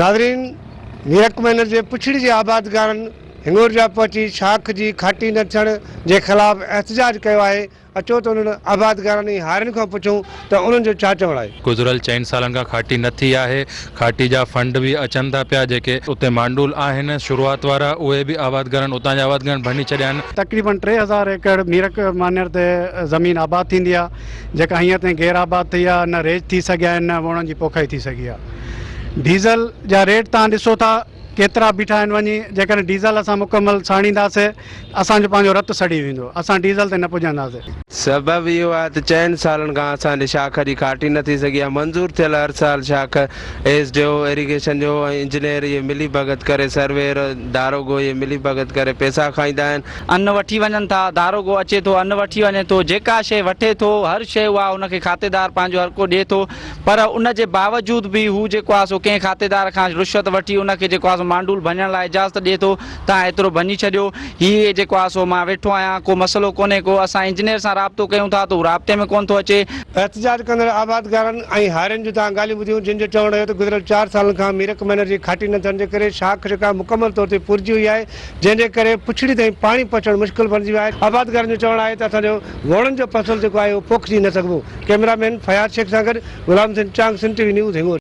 ناظرين ميرڪ مينر جي پڇڙي جي آبادگارن هنڱورجا پهچي شاخ جي کاٽي نه ٿيڻ جي خلاف احتجاج ڪيو آهي، اچو ته انهن آبادگارن ۽ هارين کان پڇون ته انهن جو ڇا چوڻ آهي. گذريل چئن سالن کان کاٽي نه ٿي آهي، کاٽي جا فنڊ به اچن ٿا پيا، جيڪي اتي مانڊول آهن شروعات وارا اهي به آبادگارن اتان جا آبادگارن ڀڃي ڇڏيا آهن. تقريبن 3000 ايڪڙ ميرڪ مانير تي زمين آباد ٿيندي آهي، جيڪا هينئر تائين غير آباد ٿي آهي، نه ريج ٿي سگهيا آهن نه ووڻن جي پوکائي ٿي سگهي آهي. ڊيزل جا ريٽ توهان ڏسو ٿا ڪيترا بيٺا آهن وڃي، جيڪڏهن ڊيزل اسان مڪمل ساڙينداسي ته اسان جو پنهنجو رت سڙي ويندو، اسان ڊيزل تي نه پڄنداسي. سبب اهو آهي ته چئن سالن کان اسان جي شاخ جي کاٽي نه ٿي سگهي آهي، منظور ٿيل هر سال شاخ ايس ڊي او، ايريگيشن جو ۽ انجنيئر اهي ملي ڀڳت ڪري سرويئر، داروغو اهي ملي ڀڳت ڪري پئسا کائيندا آهن. ان وٺي وڃن ٿا، داروغو اچي ٿو ان وٺي وڃي ٿو، جيڪا شيء وٺي ٿو هر شيء اها ان کي کاتيدار پنهنجو هر ڪو ڏئي ٿو پر ان جي باوجود به هو جيڪو آهي سو ڪنهن کاتيدار کان رشوت وٺي ان کي جيڪو آهي سو مانڊول ڀڃڻ لاء اجازت ڏئي ٿو تان ايترو ڀڃي ڇڏيو هي جيڪو آهي سو مان ويٺو آهيان ڪو مسئلو ڪونهي ڪو اسان انجنيئر سان رابطو ڪيون ٿا ته هو رابطي ۾ ڪونه ٿو اچي. احتجاج ڪندڙ آبادگارن ۽ هارين جون تان ڳالهيون ٻڌيون جن جو چوڻ هيو ته گذريل چار سالن کان ميرڪ مينر جي کاٽي نه ٿيڻ جي ڪري شاخ جيڪا مڪمل طور تي پورجي وئي آهي جنهن جي ڪري پڇڙي تائين پاڻي پهچڻ مشڪل بڻجي ويو آهي، آبادگارن جو چوڻ آهي ته اسان جو ووڻن جو فصل جيڪو آهي اهو پوکجي نه سگهبو، ڪئميرا مين فياض شيخ سان گڏ Ghulam Hussain Chang Sindh T V news Hingorja.